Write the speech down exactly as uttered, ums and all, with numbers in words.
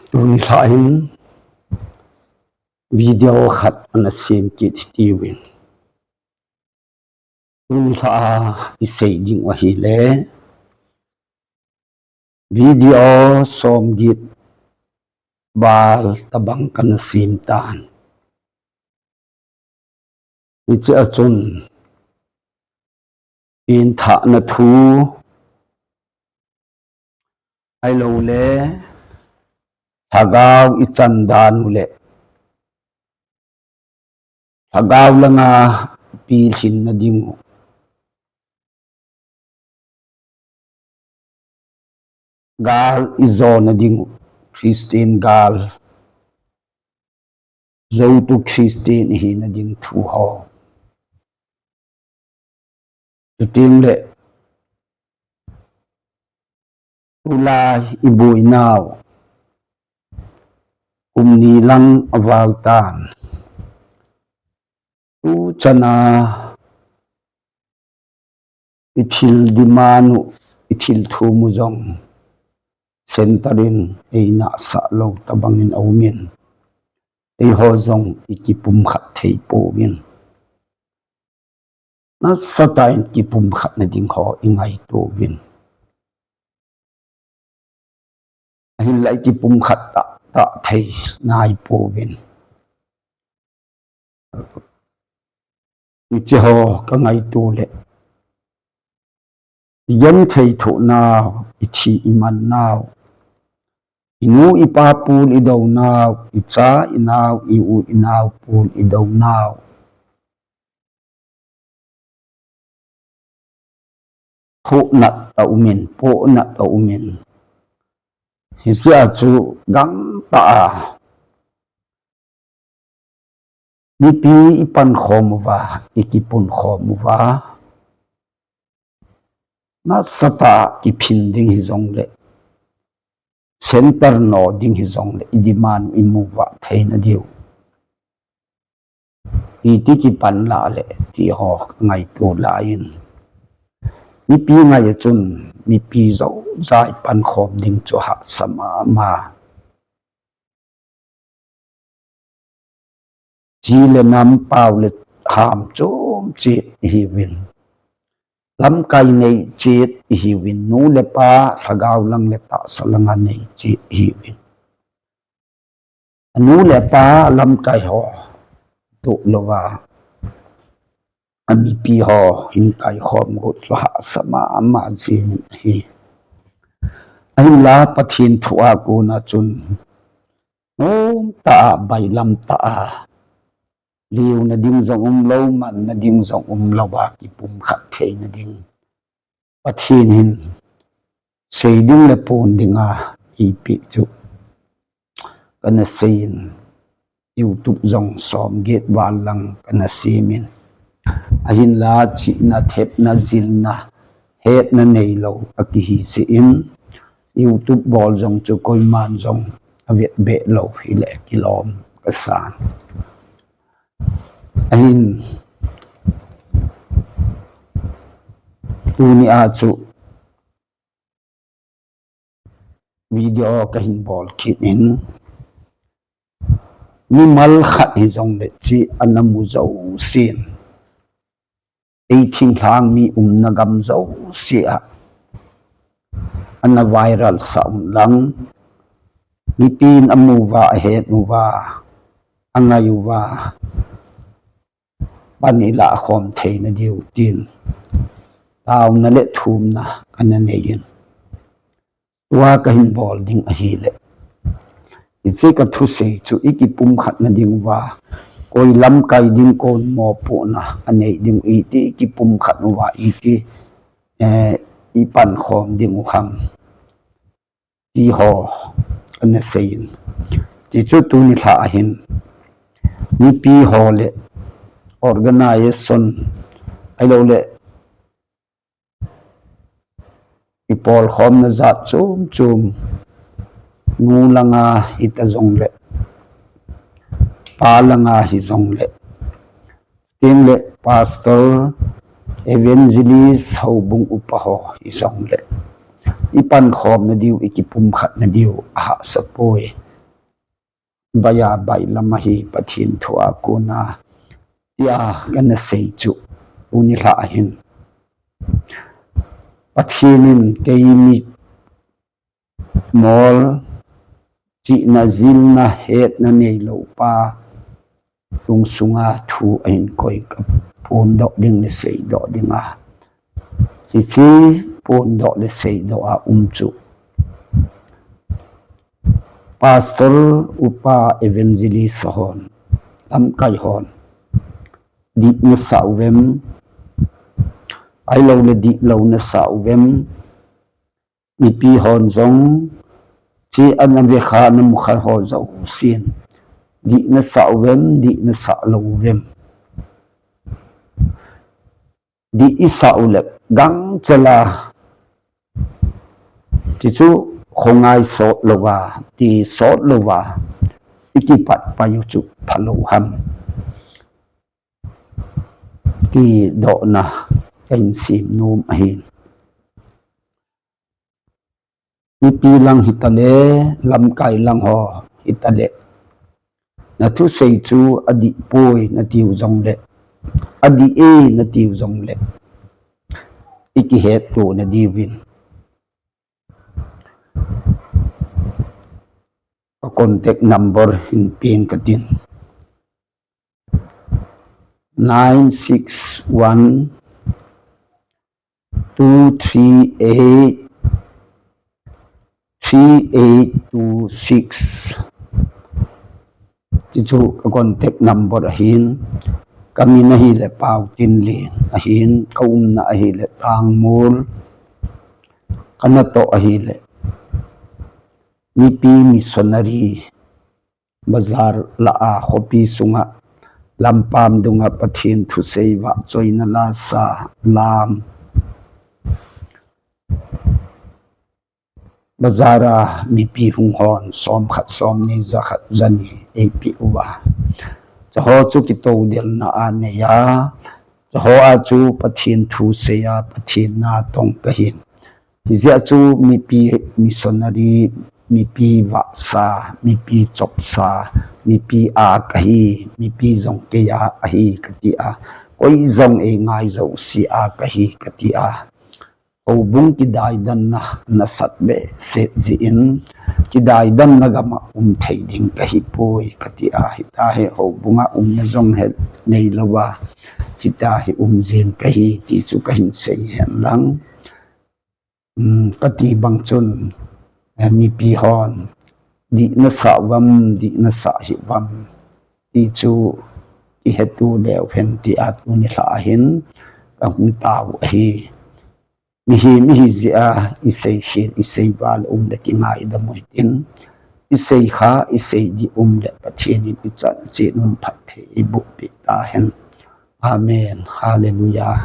Tuni lha hin video khat ana sem kit hitiuvin. Tuni lha a isei ding u ahile, video somget val tabang kana sem tan. Hiche a chun, pengthahna thu, ahilouleh, lhagao ichan dan u le, lhagao langa pilhinna ding u, gal ijona ding u, Christian gal, joutu Christian ihina ding thu ho. Chuteng le, tulai iboinau, kum ni lang aval tan. Tuchan a ithil demand u, ithil thum u jong center in einasah lou tabang in aumin, eiho jong ikipumkhat thei pouvin. Nasatah in kipumkhatna ding ho ingaito uvin. Ahinlah ikipumkhat tahtah thei naipouvin. Hiche ho kangaito le, igenthei thoh nau, ithi iman nau, inu ipa pul idou nau, icha inau, i-u inau pul idou nau, thoh nat aumin, poh nat aumin. Hiche a chu gangtah a mipi ipankhom uva, ikipunkhom uva, nasatah a kiphin ding hijongle, center no ding hijongle, idemand u imu vah theina diu, iti kipan lah le ti ho ngaito lai in, mipi ngai a chun mipi jousea ipankhom ding chu hahsa mama. Chi le nam, pao le ham chom chet ihiuvin, lamkai nei chet ihiuvin, nu le pa lhagao lang le tahsa langa nei chet ihiuvin. Anu le apa lamkai ho toh louva, amipi ho hin kaikhom got chu hahsa mama jing ahi. Ahinla Pathen thu a kona chun nomtah a, bailamtah a, leuna ding jong umlou, manna ding jong umlouva kipumkhat theina ding Pathen hin sei ding le pon dinga eipeh chu kana seiyin, YouTube jong somget val lang kana semin. Ahinla chihna, thepna, jilna, hetna neilou akihi jeh in, YouTube bol jong chu koiman jong avetbeh lou hile kilom kasan. Ahin, tuni a chu video kahin bol kit in, mimal khat hijongle chih ana mu jousen, ei thinglhang mi umna gam jouse a ana viral sah un lang, mipin amu uva, ahet uva, angai uva, pan ilah khom theina diu tin, taona le thumna kana neiyin. Tua kahin bol ding ahile, hiche kathusei chu ikipumkhatna diuva, koi lamkai ding, kon mopohna anei ding, iti ikipumkhat uva, iti, eh, ipankhom diu ham, ti ho ana seiyin. Tichu tuni lha ahin, mipi ho le organization, ahilouleh ipolkhomna jat chom chom, nu langa hita jongle, pa langa hijongle, tengle pastor, evangelist, houbung upa ho hijongle, ipankhomna diu, ikipumkhatna diu ahahsa poi. baiya bailam ahi Pathen thu a kona, tia kana sei chu tuni lha ahin. Pathen in kei mitmol, chihna, jilna, hetna neilou pa lungsunga thu ahin koi, kaphondoh ding le seidoh dinga, hiche phondoh le seidoh a um chu Pastor, Upa, Evangelist hon, lamkai hon, dih nasah uvem, ahilou le dihlou nasah uvem, mipi hon jong, hiche ana vekha ana mukha ho jousen, dih nasah uvem, dih nasah lou uvem. Dih isah u le gangchela, hichu khongai sot louva, ti sot louva, ikipat pai u chu phalou ham, ti dohna kahin sem nom ahin. Mipi lang hitale, lamkai lang ho hitale, nathusei chu adih poi natiu jongle, adih e natiu jongle, ikihetto nadiuvin, ka contact number hin peng katin, nine six one two three eight three eight two six. Hichu ka contact number ahin, kamin ahile Paotinlen ahin, kaumna ahile Tangmol, kanatoh ahile Mipi Missionary Bazar lah a, khopi sunga, lampam dunga Pathen thusei vahchoina lasa lam, bazar a mipi hung hon, somkhat, somni, jakhat, jani eipeh uva, chuho chu kitodelna aneiya, chuho a chu Pathen thuseiya, Pathen natong kahin. Hijeh a chu mipi missionary, mipi vahsa, mipi chopsa, mipi a kahi, mipi jong keiya ahi katia, koi jong eingai jouse a kahi katia, houbung kidaidanna nasat behseh jeh in, kidaidanna gama um thei ding kahipoi katia, hitahi houbunga umna jong he neilouva, hitahi um jeng kahi ti chu kahin sei hen lang. Kati bang chun, mipi hon, dih nasah uvam, dih nasah hih uvam, ti chu iheto leu hen tia tuni lha ahin kahung tao ahi. Mihem ihi jeh a isei khel, isei val um le kingaidam u hitin, isei kha, isei dih um le Pathen in ichan cheh un phatthei eiboh peh tahen. Amen. Hallelujah.